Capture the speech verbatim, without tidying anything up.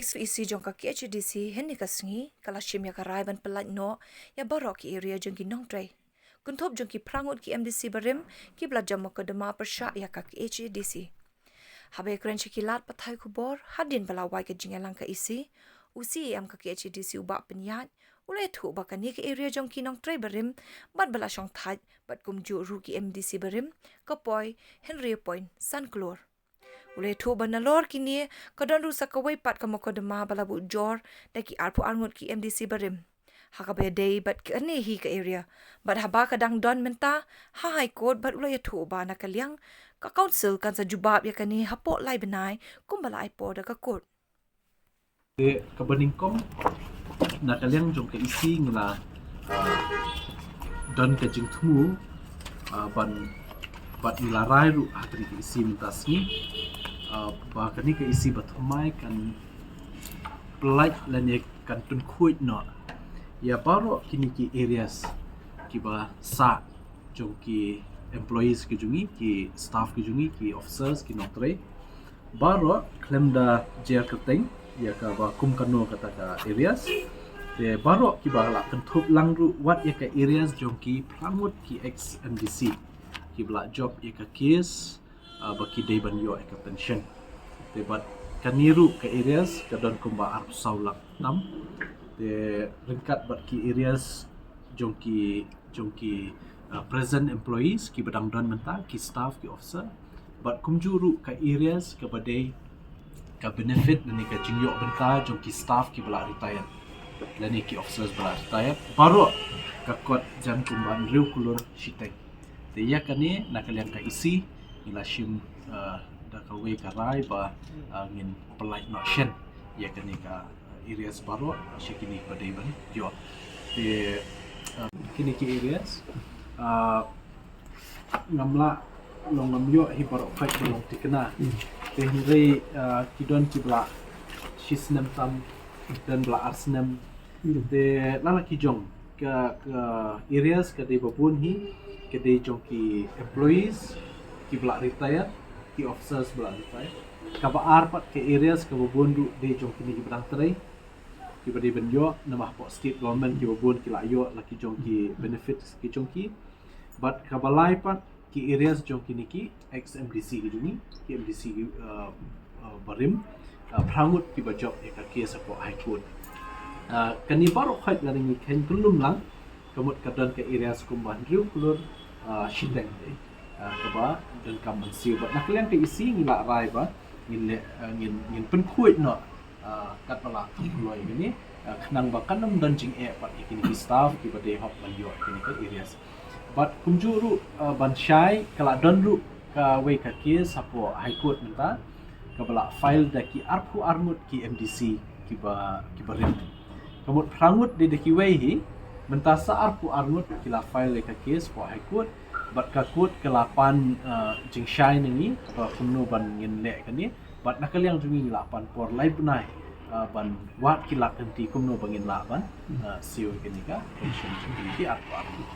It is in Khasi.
Ex VEC jong ka KHADC hynne ka sngi ka la shim ïa ka rai ban pyllait noh ïa baroh ki area jong ki nongtrei, kynthup jong ki phra ngut ki MDC barim kiba la jam mukotduma pyrshah ïa ka KHADC. Haba ïakren sha ki lad pathai khubor hadien ba la wai ka jingïalang ka EC, u CEM ka KHADC u Bah Pynïaid u la ïathuh ba kane ka area jong ki nongtrei barim bad ba la shongthait bad kumjuh ruh ki MDC barim ka poi hynriew point san klur. U la ïathuh ba nalor kine ka don ruh sa kawei pat ka mukotduma ba la buh jur da ki arphew ar ngut ki MDC barim ha kaba ïadei bad kane hi ka area, bad haba ka dang don mynta ha High Court, bad u la ïathuh ba na ka liang ka Council kan sa jubab ïa kane hapoh lai bnai kumba la ai por da ka court. Te kaba nyngkong, na ka liang jong ka EC ngi la, ah, don ka jingthmu, ah, ban, bad ngi la rai ruh ha kane ka EC mynta sngi, ah, ba kane ka EC ba thymmai kan pyllait lane kan pynkhuid noh ïa baroh kine ki areas kiba sah jong ki employees ki jong ngi, ki staff ki jong ngi, ki officers, ki nongtrei baroh, khlem da jer kyrteng ïa kaba kum kano kata ka areas. Te baroh kiba la kynthup lang ruh wat ïa ka areas jong ki phra ngut ki ex MDC kiba la jop ïa ka case, ah, ba ki dei ban ïoh ïa ka pension. Te bad kane ruh ka areas ka don kumba arphew saw lak tam. Te ryngkat bad ki areas jong ki, jong ki, ah, present employees kiba dang don mynta, ki staff, ki officer, bad kumjuh ruh ka areas kaba dei ka benefit lane ka jingïoh bynta jong ki staff kiba la retire lane ki officers ba la retire, baroh ka kot jan kumba hynriew klur shiteng. Te ïa kane na ka liang ka EC ngi la shim, ah, da kawei ka rai ba, ah, ngin pyllait noh shen ïa kane ka areas baroh sha kine kiba dei ban ïoh. Te, ah, kine ki areas, ah, ngam lah, long ngam ïoh hi baroh khoit ba long thikna. Te hynrei, ah, ki don kiba la shi snem tam, don ba la ar snem. Te la la ki jong ka, ka areas ka dei ba bun hi ka dei jong ki employees kiba la retire, ki officers ba la retire. Kaba ar pat ka areas kaba bun ruh dei jong kine kiba dang trei, kiba dei ban ïoh namar hapoh state government kiba bun ki la ïoh la ki jong ki benefits ki jong ki. Bad kaba lai pat ki areas jong kine ki ex MDC ki jong ngi, ki MDC ki, uh, uh, barim, uh, phra ngut kiba jop ïa ka case hapoh High Court. Uh, kane baroh khoit lada ngi kheiñ kyllum lang, ka mut ka don ka areas kumba hynriew klur, uh, shiteng te, uh, kaba donkam ban siew. Bad na ka liang ka EC ngi la rai ba ngin leh, uh, ngin, ngin pynkhuid noh, uh, katba la kham kloi kane, uh, khnang ba kan ym don jingeh pat ïa kine ki staff kiba dei hok ban ïoh kine ki areas. Bad kumjuh ruh, uh, ban shai, ka la don ruh kawei ka case hapoh High Court mynta kaba la file da ki arphew ar ngut ki MDC kiba, kiba rim. Ka mut phra ngut dei da kiwei hi, mynta sa arphew ar ngut ki la file ïa ka case hapoh High Court. Bad ka court ka la pan, uh, jingshai na ngi ba kumno ban ngin leh kane. Bad na ka liang jong ngi ngi la pan por lai bnai, uh, ban wad ki lad lynti kumno ba ngin lah ban, uh, siew ïa kane ka pension jong kine ki arphew ar ngut.